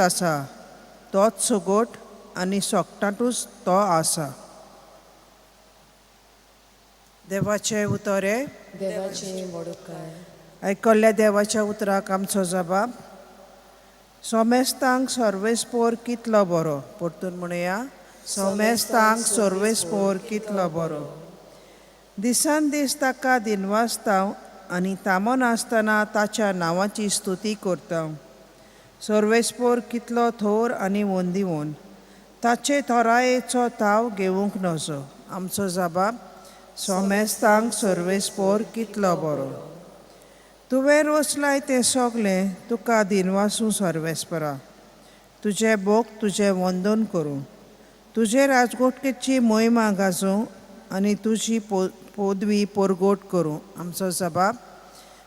आसा, तोच सगट आनी सोगटांतूच तो आसा. देवाचे उतरे. देवाचे वडोकार. आयकल्ल्या देवाच्या उतराक आमचो जबाब. सोमेस्तांक सर्वेस्पोर कितलो बरो. परतून म्हणया, सोमेस्तांक सर्वेस्पोर कितलो बरो. दिसान दीस ताका दिनवासता आनी थांबनासतना ताच्या नांवाची स्तुती करता. सर्वेस्पोर कितलो थोर आनी वंदिवन, ताचे थोरायेचो ताव घेवंक नजो. आमचो जबाब, सोमेस्तांक सर्वेस्पोर कितलो बरो. तुवें रोसलाय तें सगलें तुका दिनवासूं सर्वेस्परा. तुजें भोग तुजें वंदन करूं, तुजे राजगोटकेची मोहिमा गाजोवं आनी तुजी पदवी परगोट करूं. आमचो जबाब,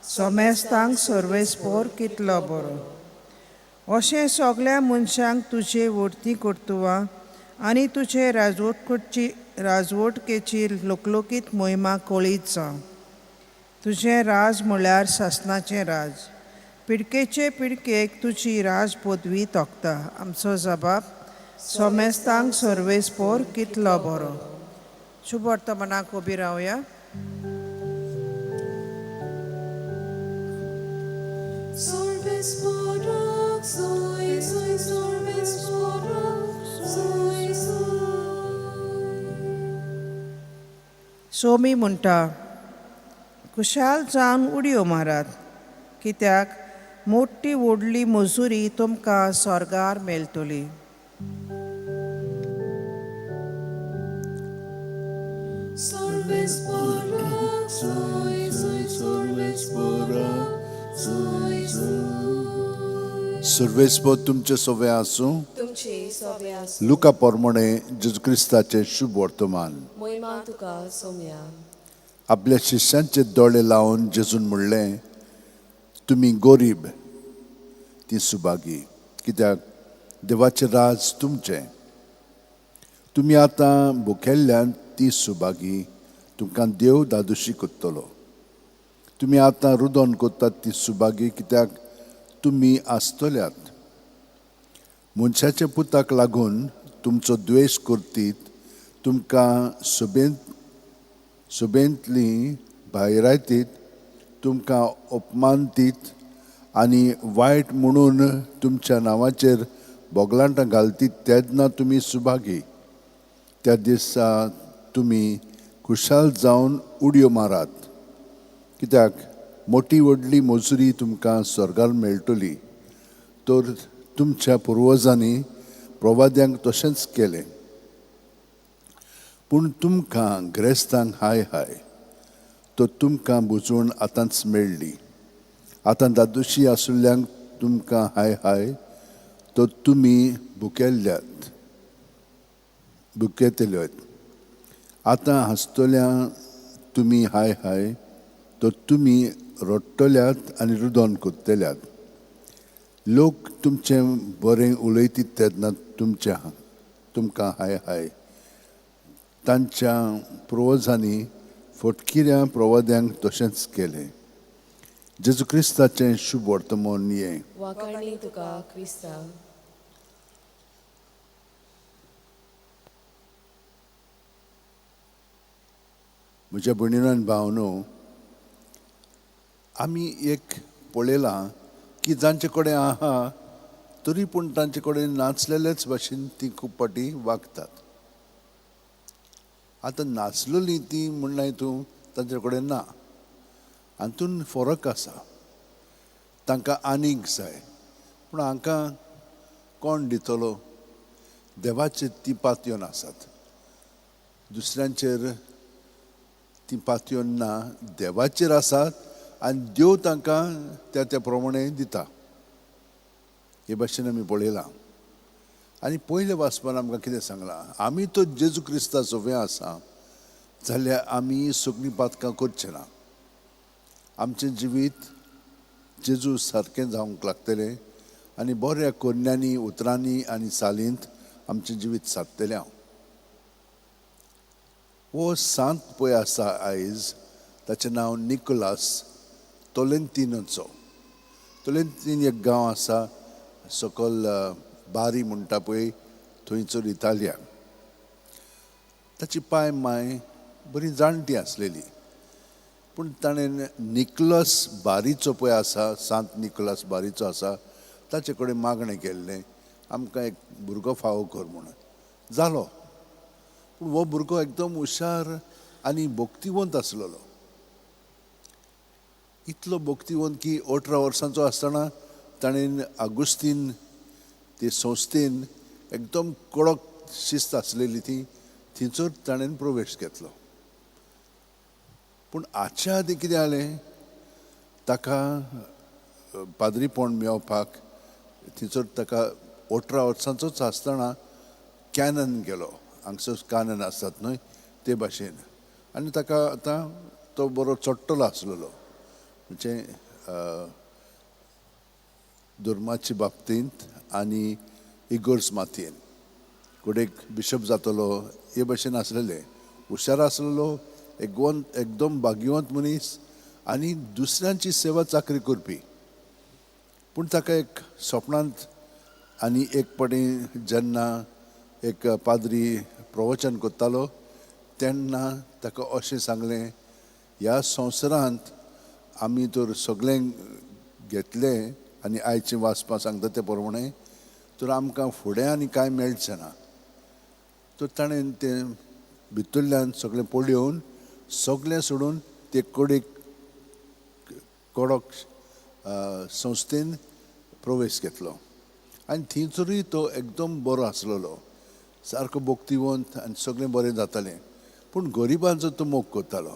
सोमेस्तांक सर्वेस्पोर कितलो बरो. अशें सगल्या मनशांक तुजे वरती करतुवा आनी तुजे राजवटकेची लोकलोकीत मोहिमा कळीत जावं. तुजें राज म्हळ्यार सासणाचें राज, पिडकेचे पिडकेक तुजी राज पदवी तोखता. आमचो जबाब, सोमेस्तांक सर्वेस्पोर कितलो बरो. शुभ वर्तमानाक उबी रावया. Sorves soy, soy, sorbes soy, soy. Somi म्हणटा, खुशाल जावन उडयो मारात, कित्याक मोटी व्हडली मजुरी तुमकां स्वर्गार मेळटली. Sorbes soy, soy, sorbes soy, soy. सर्वेस्पोर तुमचे सोवे आसूं. तुमचे सोबे आसूं. लुका पोरमोणे जेजू क्रिस्ताचें शुभ वर्तमान. मोहिमा तुका सोम्या. आपल्या शिष्यांचे दोळे लावन जेजून म्हणलें, तुमी गोरीब ती सुभागी, कित्याक देवाचें राज तुमचें. तुमी आतां भुकेल्ल्यान ती सुभागी, तुमकां देव दादोशी करतलो. तुमी आतां रुदोन करतात ती सुभागी, कित्याक तुमी आसतल्यात. मनशाच्या पुताक लागून तुमचो द्वेश करतीत, तुमकां सभेंतली भायरायतीत, तुमकां अपमानतीत आनी वायट म्हणून तुमच्या नांवाचेर बोगलांटां घालतीत तेन्ना तुमी सुभागी. त्या दिसा तुमी खुशाल जावन उडयो मारात, कित्याक मोटी व्हडली मजुरी तुमकां स्वर्गार मेळटली. तर तुमच्या पुर्वजांनी प्रवाद्यांक तशेंच केलें. पूण तुमकां ग्रेस्तांक हाय हाय, तर तुमकां बुजवण आतांच मेळ्ळी. आतां दादोशी आशिल्ल्यांक तुमकां हाय हाय, तर तुमी भुकेल्ल्यात भुकेतल्यात. आतां हांसतल्या तुमी हाय हाय, तर तुमी रडटल्यात आनी रुदोन करतल्यात. लोक तुमचें बरें उलयतीत तेन्ना तुमकां हाय हाय. तांच्या पुर्वजांनी फटकिऱ्या प्रवाद्यांक तशेंच केलें. जेजू क्रिस्ताचें शुभ वर्तमान हें. वाखाणी तुका क्रिस्ता. म्हज्या भयणीनो आनी भावनो, आमी एक पळयलां की जांचे कडेन आहा तरी पूण तांचे कडेन नाचलेलेच भाशेन ती खूब फावटी वागतात. आतां नाचलेली ती म्हणल्यार तूं तांचे कडेन ना, हातून फरक आसा. तांकां आनीक जाय, पूण हांकां कोण दितलो? देवाचेर ती पातयेवन आसात, दुसऱ्यांचेर ती पातयेवन ना, देवाचेर आसात आनी देव तांकां त्या त्या प्रमाणे दिता. हे भाशेन आमी पळयलां. आनी पयल्या वाचपान आमकां कितें सांगलां, आमी तो जेजू क्रिस्ता सोवे आसा जाल्यार आमी सगळीं पातकां करचें ना. आमचें जिवीत जेजू सारकें जावंक लागतलें आनी बऱ्या कोन्यांनी, उतरांनी आनी चालींत आमचें जिवीत सारतलें. हांव हो सांत पळय आसा आयज, ताचें नांव निकोलास तोलेंतिनोचो. तोलेंतीन एक गांव आसा सकल बारी म्हणटा पळय थंयसर इतालिया. ताची पाय माय बरी जाणटी आसलेली, पूण ताणें निकलस बारीचो पळय आसा, सांत निकलस बारीचो आसा, ताचे कडेन मागणें केल्लें आमकां एक भुरगो फावो कर म्हणून. जालो. पूण हो भुरगो एकदम हुशार आनी भक्तिवंत आसलेलो. इतलो भक्तिवंत की 18 वर्सांचो आसतना ताणें आगुस्तीन ते संस्थेन एकदम कडक शिस्त आसलेली ती थंयसर ताणें प्रवेश घेतलो. पूण हाच्या आदीं कितें जालें, ताका पाद्रीपण मेळपाक थंयसर ताका 18 वर्सांचोच आसतना कॅनन गेलो. हांगसर कानन आसतात न्हय ते भाशेन, आनी ताका आतां तो बरो चडटलो आसलेलो, म्हणजे धर्माचे बाबतींत आनी इगर्ज मातयेन कडेक बिशप जातलो हे भाशेन आसलेले. हुशार आसलेलो, एकदम भाग्यवंत मनीस आनी दुसऱ्यांची सेवा चाकरी करपी. पूण ताका एक सपनांत आनी एक पटी जेन्ना एक पाद्री प्रवचन करतालो तेन्ना ताका अशें सांगलें, ह्या संवसारांत आमी तर सगळें घेतलें आनी आयचें वाचपां सांगता ते प्रमाणें तर आमकां फुडें आनी कांय मेळचें ना. तर ताणें तें भितरल्यान सगळें पळोवन सगळें सोडून ते कडेक कडक संस्थेन प्रवेश घेतलो आनी थंयसरूय तो एकदम बरो आसलेलो, सारको भक्तिवंत आनी सगळें बरें जातालें. पूण गरिबांचो तो मोग करतालो.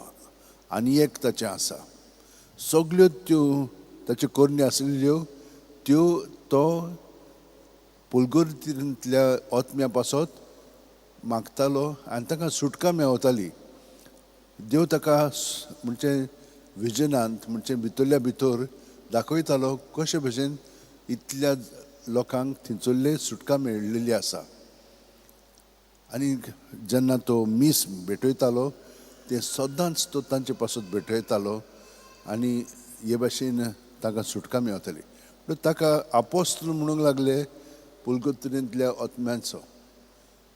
आनी एक ताचें आसा, सगल्यो त्यो ताच्यो करण्यो आसलेल्यो त्यो तो पुलगुर्तींतल्या आत्म्या पासत मागतालो आनी ताका सुटका मेवताली. देव ताका म्हणजे विजनांत म्हणजे भितरल्या भितर दाखयतालो कशे भशेन इतल्या लोकांक थंयसरले सुटका मेळिल्ली आसा. आनी जेन्ना तो मीस भेटयतालो ते सदांच तो तांचे पासत भेटयतालो आनी हे भाशेन ताका सुटका मेवताली. पूण ताका आपोस्त्र म्हणूंक लागले पुलगुतरेंतल्या आत्म्यांचो,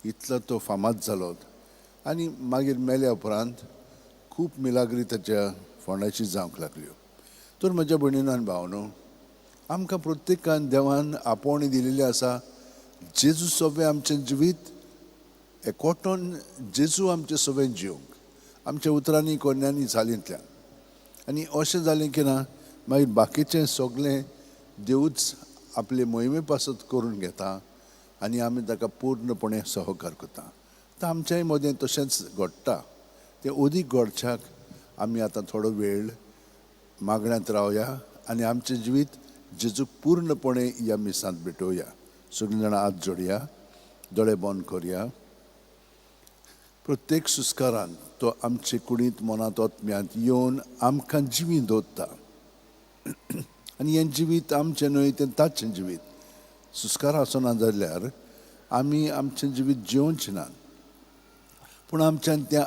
इतलो तो फामाद जालो. आनी मागीर मेल्या उपरांत खूब मिलाग्री ताच्या फोंडाची जावंक लागल्यो. तर म्हज्या भयणीन आनी भावनो, आमकां प्रत्येकान देवान आपोवणी दिलेली आसा. जेजू सगळें आमचें जिवीत एकवटून जेजू आमचें सगळें जिवंक आमच्या उतरांनी कोन्यांनी चालींतल्यान. आनी अशें जालें की ना मागीर बाकीचें सगळें देवूच आपले मोहिमे पासत करून घेता आनी आमी ताका पूर्णपणे सहकार करता. तर आमच्याय मदें तशेंच घडटा. तें अदीक घडच्याक आमी आतां थोडो वेळ मागण्यांत रावया आनी आमचें जिवीत जेजूक पूर्णपणे ह्या मिसांत भेटोवया. सगळीं जाणां हात जोडया, दोळे बंद करया. प्रत्येक सुस्कारान तो आमचे कुडींत मनांत आत्म्यांत येवन आमकां जिवीं दवरता. आनी हें जिवीत आमचें न्हय, तें ताचें जिवीत. सुस्कार आसना जाल्यार आमी आमचें जिवीत जिवचें ना, पूण आमच्यान तें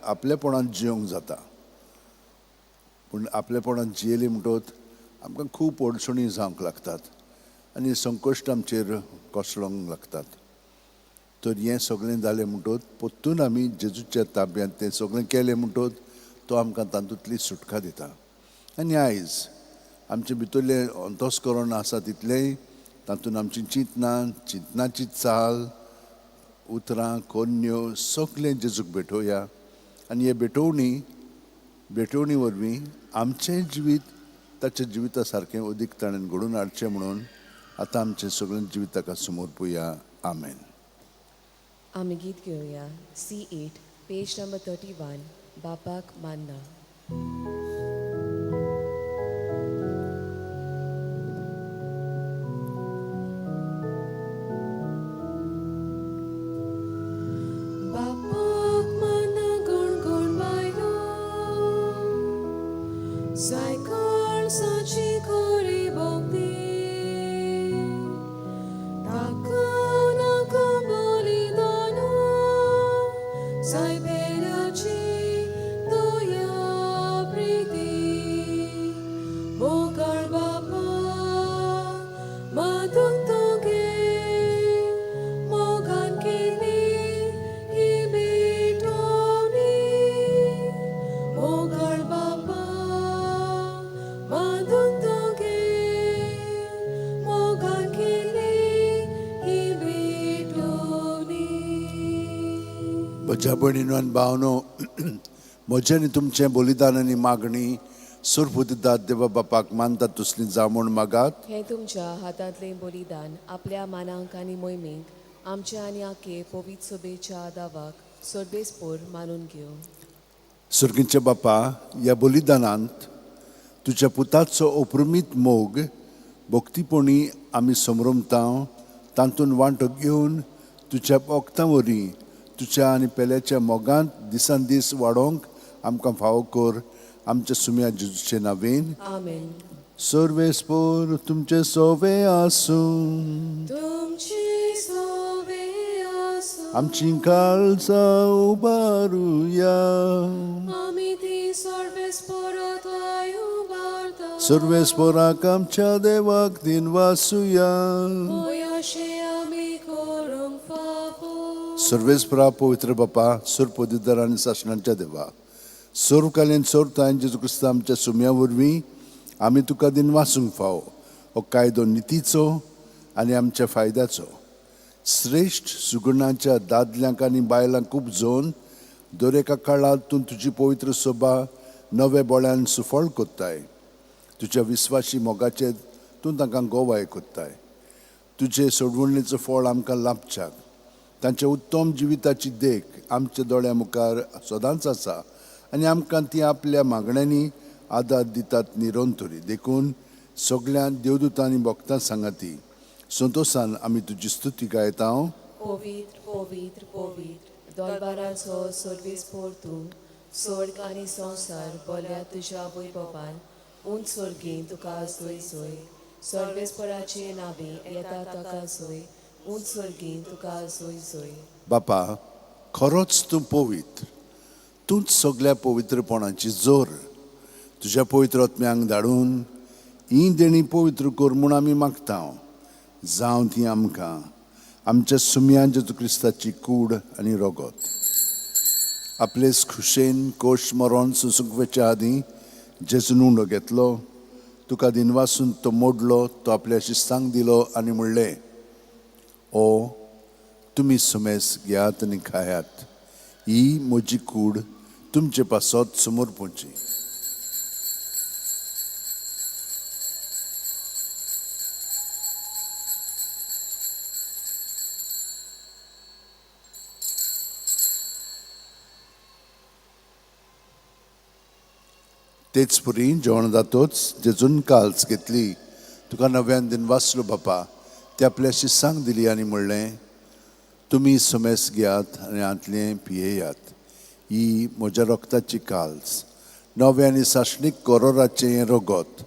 आपलेपणान जिवंक जाता. पूण आपलेपणान जियेली म्हणटकच आमकां खूब अडचणी जावंक लागतात आनी संकश्ट आमचेर कोसळोंक लागतात. तर हें सगळें जालें म्हणटकच परतून आमी जेजूच्या ताब्यांत तें सगळें केलें म्हणटकच तो आमकां तातूंतली सुटका दिता. आनी आयज आमचे भितरलें अंतस्करण आसा तितलेंय तातूंत आमची चिंतनां, चिंतनाची चाल, उतरां, कोन्यो सगळें जेजूक भेटोवया. आनी हे भेटवणी वरवीं आमचें जिवीत ताच्या जिविता सारकें अदीक ताणें घडोवन हाडचें म्हणून आतां आमचें सगळें जिवीत ताका समर्पुया. आमेन. आमी गीत घेवया C8 page number 31, बापाक मान्ना. बापाक मान्ना गण गण बायलो, सायकल साची खरी भक्ती, ताका नाका बलिदान, सायबेराची दया प्रिती, मोगाळ बापा मातूंक म्हज्या भयणीनो आनी भावनो, म्हजें आनी तुमचें बलिदान आनी मागणी सर्वबुद्धिदात देवा बापाक मानतात तसली जावं म्हूण मागात. हें तुमच्या हातांतलें बलिदान आपल्या मानांक आनी मोहिमेक आमच्या आनी आखे पवित्र सभेच्या दावाक सर्वेस्पोर मानून घेवं. सर्गीच्या बापा, ह्या बलिदानांत तुज्या पुताचो अप्रमीत मोग भक्तीपणी आमी समरमता, तातूंत वांटो घेवन तुज्या भक्तां वरवीं तुज्या आनी पेल्याच्या मोगांत दिसान दीस वाडोवंक आमकां फावो कर. आमच्या सुम्या जेजूचे नांवेन. आमेन. सर्वेस्पोर तुमचे सोवे आसूं. तुमची सोवे आसूं. आमची काळजां उबारुया. आमी ती सर्वेस्पोराक उबारता. सर्वेस्पोराक आमच्या देवाक दिनवासुया. होय अशें आमी करूंक फावो. सर्वेस्परा पवित्र बापा, सर्व आनी सासणाच्या देवा, सर्वकालीन सर्वतायन जेजू क्रिस्ता आमच्या सुम्या वरवीं आमी तुका दिनवासूंक फावो. हो कायदो नितीचो आनी आमच्या फायद्याचो. श्रेश्ठ सुगुणाच्या दादल्यांक आनी बायलांक उपजोवन दर एका काळांत तूं तुजी पवित्र सभा नव्या बोळ्यान सुफळ कोत्ताय. तुज्या विस्वाशी मोगाचेर तूं तांकां गोवाय कोत्ताय. तुजे सोडवणेचो फळ आमकां लाभच्याक तांच्या उत्तम जिविताची देख आमच्या दोळ्या मुखार सदांच आसा आनी आमकां ती आपल्या मागण्यांनी आदार दितात निरंतरी. देखून सगळ्या देवदूतांनी भक्तां सांगाती संतोशान आमी तुजी स्तुती गायता. पवित्र पवित्र पवित्र दरबाराचो सर्वेस्पोर तूं, स्वर्ग आनी संवसार बोल्या तुज्या वैभवान. उंच स्वर्गीं तुका सोय सोय, सर्वेस्पोराचे नावे येता ताका सोय, उंच स्वर्गीं तुका सोय सोय. बापा, खरोच तूं पवित्र, तूंच सगल्या पवित्रपणाची जोर. तुज्या पवित्र आत्म्यांक धाडून ही देणी पवित्र कर म्हूण आमी मागता. जावं ती आमकां आमच्या सुम्या जेजू क्रिस्ताची कूड आनी रगत. आपलेच खुशेन कोश मरोन सोंसूंक वचच्या आदीं जेजून उंडो घेतलो, तुका दिनवासून तो मोडलो, तो आपल्या शिस्तांक दिलो आनी म्हणलें, ओ तुमी सुमेस घेयात आनी खायात, ही म्हजी कूड तुमचे पासत समर्पूची. तेच पुरी जेवण जातोच जेजून काल्स घेतली, तुका नव्यान दिन वाचलो बापा, ते आपल्या शिस्सांक दिली आनी म्हणलें, तुमी सुमेस घेयात आनी हांतलें पियेयात, ही म्हज्या रक्ताची काल्स, नवें आनी सासणीक कोरोराचें हें रगत,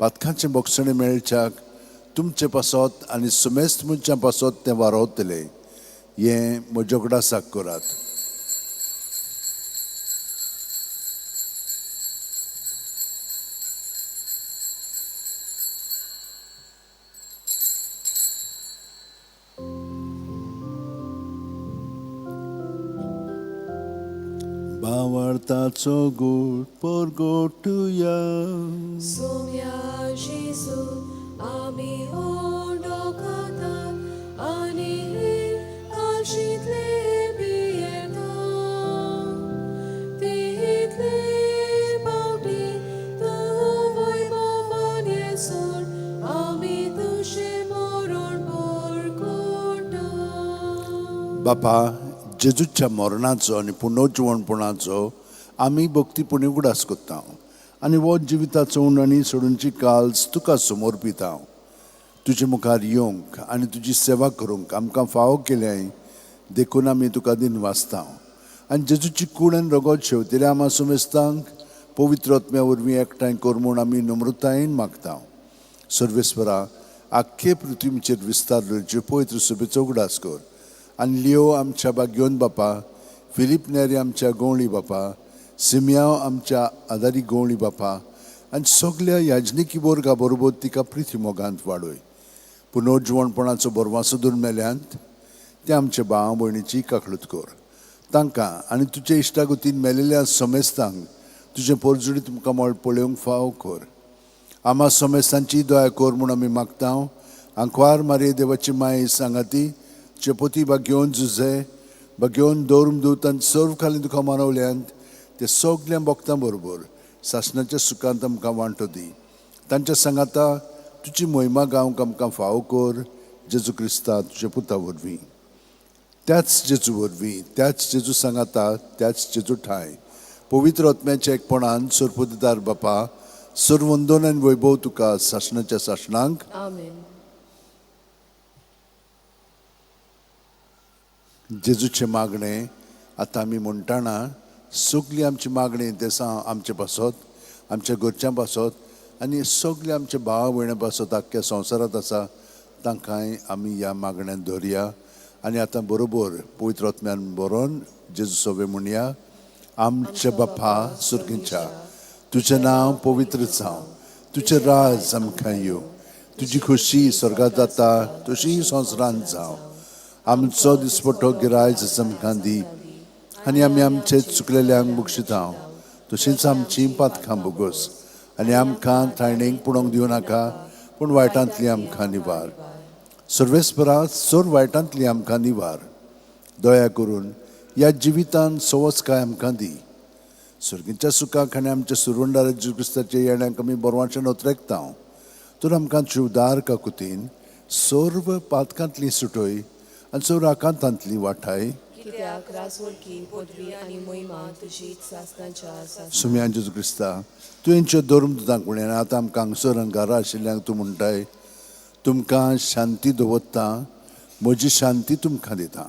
पातकांचें बोगसणें मेळच्याक तुमचे पासत आनी सुमेस्त मनशां पासत तें वारवतलें. हें म्हज्या उगडासाक करात. भावार्थाचो गोड परगोटुया. सोम्या जेजू आमी उंडो खातात आनी काळशींतले पियेता. तितले पावटी तूं वैभवान येसर आमी तुजें मरण परगटा. बापा, जेजूच्या मरणाचो आनी पुनर्जिवणपणाचो आमी भक्तीपणी उगडास कोत्ता आनी हो जिविताचो उंड सोडूनची काल्स तुका समर्पिता. तुजे मुखार येवंक आनी तुजी सेवा करूंक आमकां फावो केल्याय देखून आमी तुका दिनवासता. आनी जेजूची कूड आनी रगत शेवतेल्या आमा सुमेस्तांक पवित्र आत्म्या वरवीं एकठांय कर म्हूण आमी नम्रतायेन मागता. सर्वेस्परा, आख्खे पृथ्वीचेर विस्तार पवित्र सभेचो उगडास कर आनी लियो आमच्या बाग्योन बापा, फिलीप नेरी आमच्या गवळी बापा, सिमयाव आमच्या आदारी गवळी बापा आनी सगल्या याजनिकी वर्गा बरोबर तिका प्रिती मोगांत वाडय. पुनर्जिवणपणाचो बरवासो धरून मेल्यांत ते आमच्या भाव भयणीची काकळूत कर. तांकां आनी तुजे इश्टागतीन मेलेल्या समेस्तांक तुजें पोरजुडी तुमकां मळ पळोवंक फाव कर. आमा समेस्तांची दया कर म्हूण आमी मागता. आंकवार मारये देवाची माय सांगाती चेपोती बागेवन जुझे बगेवन दवरून दवतान सर्व खाली तुका मानवल्यांत ते सगल्या भक्तां बरोबर सासणाच्या सुखांत आमकां वांटो दी. तांच्या सांगाता तुजी मोहिमा गावंक आमकां फावो कर जेजू क्रिस्ता तुज्या पुता वरवीं. त्याच जेजू वरवीं, त्याच जेजू सांगाता, त्याच जेजू ठांय पवित्र आत्म्याच्या एकपणान सरपुतदार बापा सर्व वंदन आनी वैभव तुका सासणाच्या सासणांक. आमेन. जेजूचें मागणें आतां आमी म्हणटाना सगळीं आमची मागणीं देसां आमचे पासत, आमच्या घरच्यां पासत आनी सगळीं आमच्या भावा भयणां पासत आख्ख्या संवसारांत आसा तांकांय आमी ह्या मागण्यांत धरया. आनी आतां बरोबर पवित्र आत्म्यान बरोवन जेजू सोबे म्हणया. आमच्या बापा सुर्गीच्या, तुजें नांव पवित्र जावं, तुजें राज आमकां येवं, तुजी खुशी स्वर्गात जाता तशी संवसारांत जावं. आमचो दिसपट्टो गिरायज आमकां दी आनी आमी आमचे चुकलेल्यांक बक्षिता तशींच आमची पातकां बोगस आनी आमकां थायणीक पुणोंक दिवं नाका पूण वायटांतली आमकां निवार. सर्वेस्परा सर वायटांतली आमकां निवार. दया करून ह्या जिवितान सवसकाय आमकां दी. सर्गीच्या सुखाक आनी आमच्या सुरवंडार जेजू क्रिस्ताच्या येण्याक आमी बरवाचें नोत्रेकता. तर आमकां उदार काकुतीन सर्व पातकांतली सुटय आनी सर्व आकांतांतली वाठाय. कित्याक रासवळकी पदवी आनी मोहिमा तुजी सासणाच्या सासणाक. सुम्या जेजू क्रिस्ता, तुवें धर्म तुजांक म्हणलें आतां आमकां हांगसर आनी घरा आशिल्ल्यांक तूं म्हणटाय, तुमकां शांती दवरता, म्हजी शांती तुमकां दिता.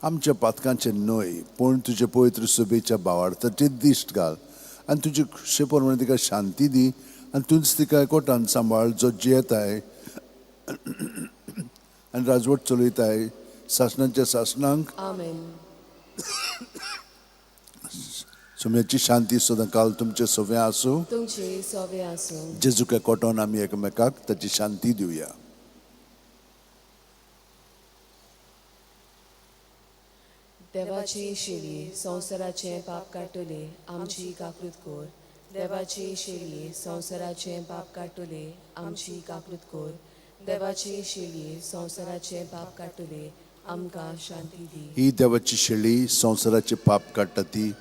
आमच्या पातकांचें न्हय पूण तुजे पवित्र सभेच्या भावार्थाचेर दिश्ट घाल आनी तुजे खुशे प्रमाणे तिका शांती दी आनी तूंच तिका एकवटान सांबाळ जो जियेताय आनी राजवट चलयताय सासणाच्या सासणांक. आमेन. सुम्याची शांती सदां काल तुमचे सगळें आसूं. तुमचे सोवे आसूं. जेजूक एकवटान आमी एकामेकाक ताची शांती दिवया. देवाची शेली संवसाराचें पाप काडटले, आमची काकृत कोर. देवाची शेली संवसाराचें पाप काडटले, आमची काकृत कोर. देवाची शेली संवसाराचें पाप काडटले, आमकां शांती दी. ही देवाची शेळी संवसाराचे पाप काडटा ती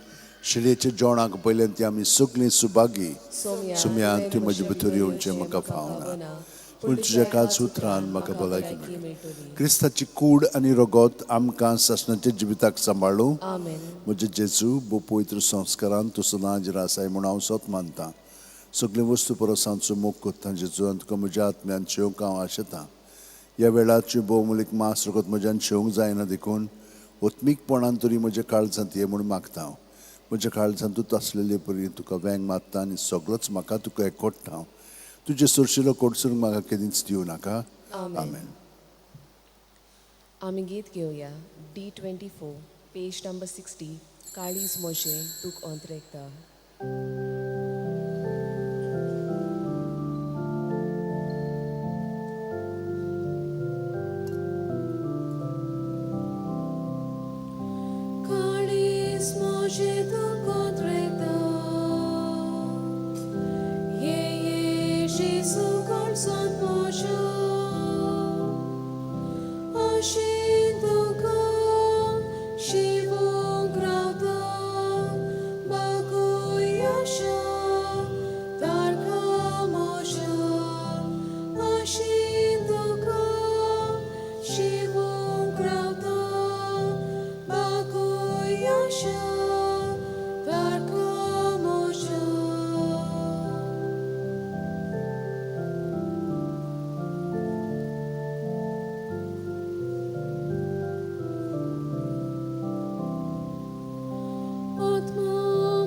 शेळयेच्या जेवणाक पयल्यान ती आमी सगळीं सुभागी. सोम्या, तुवें म्हजे भितर येवचें म्हाका फावना पूण तुज्या एकाच उतरान म्हाका भलायकी मेळटली. क्रिस्ताची कूड आनी रगत आमकां सासणाच्या जिविताक सांबाळूं. आमेन. म्हजे जेजू, भोव पवित्र संस्कारान तूं सदां हाजीर आसाय म्हूण हांव सोत मानतां. सगळे वस्तू परस हांव मोग करता जेजू आनी तुका म्हज्या आत्म्यान शेवंक हांव आशेतां. ह्या वेळार भोवमूलीक मांस रगत म्हज्यान शेवंक जायना देखून ओत्मीकपणान तरी म्हज्या काळजांत ये म्हूण मागता हांव. म्हज्या काळजांत तूं आसलेले परी तुका वेंग मारता आनी सगळोच म्हाका तुका एकवटा हांव. तुजे सुरशिलो कोटसून म्हाका केदींच दिवं नाका. आमेन. आमी गीत घेवया D 24, page number 60. काळीज म्हजें तूक अंतरेकता. काळीज म्हजें तूक अंतरेकता, ये ये जेजू काळजांत म्हज्या, अशें तुका शिवूंक रावता, बागूय आशा तारखा म्हज्या, अशें तुका शिवूंक रावता, बागूय आशा तारखा म्हज्या. आत्मा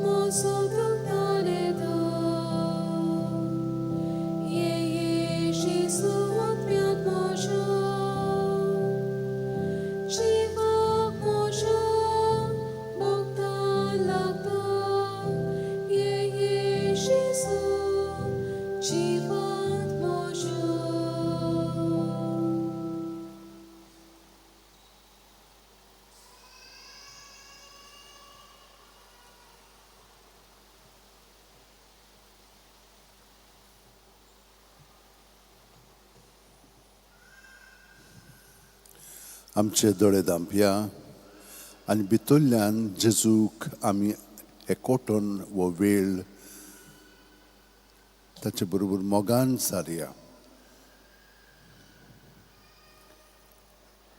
म्हजो दुखतालेता, ये ये जेजू आत्म्यांत म्हज्या, जिवाक म्हज्या भोगतान लागता, ये ये जेजू जिवांत म्हज्या. आमचे दोळे धांपया आनी भितरल्यान जेजूक आमी एकवटून हो वेळ ताचे बरोबर मोगान सारया.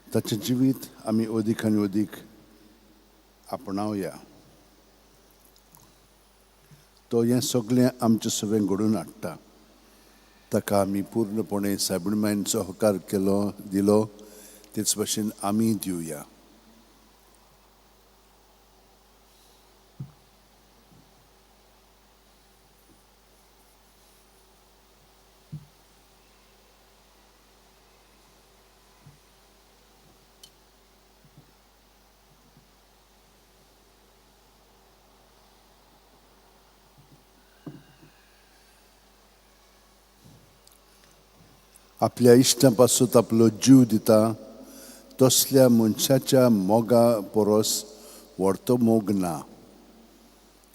ताचें जिवीत आमी अदीक आनी अदीक आपणावया. तो हें सगळें आमचें सगळें घडोवन हाडटा. ताका आमी पूर्णपणे सायबीण सहकार केलो दिलो तेच भशेन आमी दिवया. आपल्या इश्टां पासून आपलो जीव दिता तसल्या मनशाच्या मोगा परस व्हडतो मोग ना.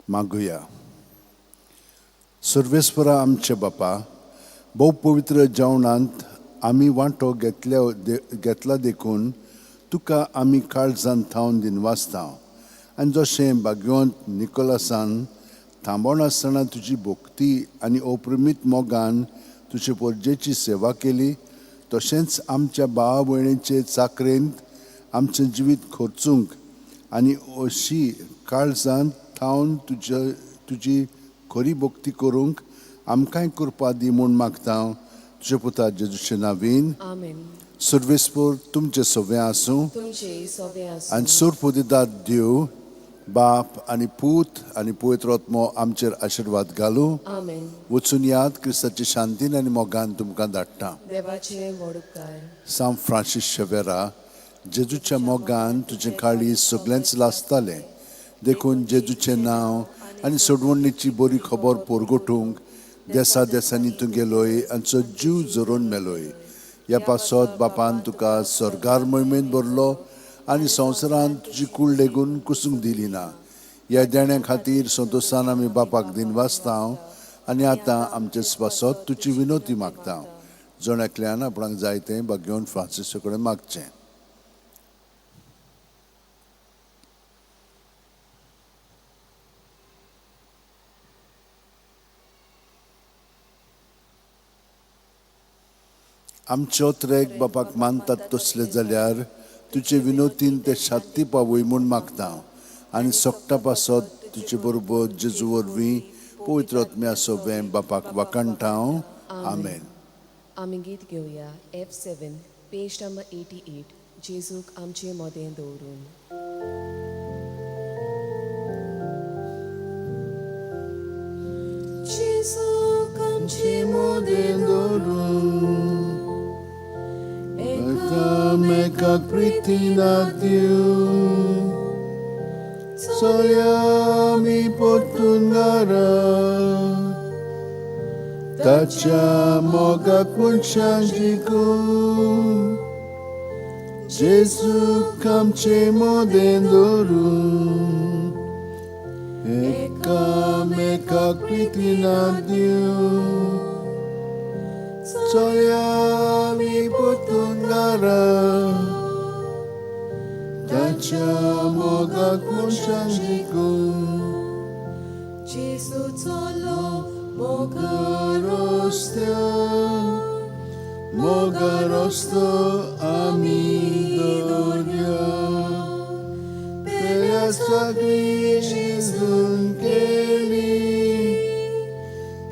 मागुया. सर्वेस्परा आमचे बापा, भोव पवित्र जेवणांत आमी वांटो घेतला देखून तुका आमी काळजान थावन दिनवासता. आनी जशें भाग्यवंत निकोलासान थांबोनासतना तुजी भक्ती आनी अप्रमीत मोगान तुजे परजेची सेवा केली, तशेंच आमच्या भावा भयणीचे चाकरेंत आमचें जिवीत खर्चूंक आनी अशी काळजांत थावन तुजी खरी भक्ती करूंक आमकांय कृपा दी म्हूण मागता तुज्या पुता जेजूचे नांवान. आमेन. सर्वेस्पर तुमचें सगळें आसूं तुमचे सोबे आसूं आनी सुरपुदिदाद देव बाप आनी पूत आनी पवित्र आत्मो आमचेर आशिर्वाद घालूं. आमेन. वचून याद क्रिस्ताची शांतीन आनी मोगान तुमकां धाडटा. देवाचे व्हड उपकार. सांत फ्रांसीस शेवेरा, जेजूच्या मोगान तुजें काळीज सगळेंच लासतालें देखून जेजूचें नांव आनी सोडवणीची बरी खबर पोरगोटूंक देसा देसांनी तूं गेलोय आनी जीव झरोवन मेलोय. ह्या पासत बापान तुका सर्गार मोहिमेंत भरलो आनी संवसारांत तुजी कूड लेगून कुसूंक दिली ना. ह्या देण्या खातीर संतोशान आमी बापाक दिनवासता आनी आतां आमचे पासत तुजी विनोती मागता. जण एकल्यान आपणाक जाय तें भाग्यवंत फ्रांसीसा कडेन मागचें. आमच्यो त्रेक बापाक मानतात तसले जाल्यार तुजे विनोतीन ते शात्ती पावय म्हूण मागता आनी सोकटा पासत तुजे बरोबर जेजू वरवीं पवित्र आत्म्या सोबें बापाक वाखाणटा. आमेन. आमी गीत घेवया F7 page number 88 जेजूक आमचे मदें दवरून. जेजूक आमचे मदें दवरून एकामेकाक प्रितीन दिवं चलया आमी परतून घरा ताच्या मोगाक मनशां जिखून जेजूक आमचे मदें दवरून एकामेकाक प्रितीन दिवं चलया आमी परतून घरा ताच्या मोगाक मनशां जिखून. जेजू चलो मोगा रस्त्यार मोगा रस्तो आमी दवरया पेल्या सगळी जेजून केली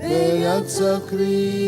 पेल्या चाकरी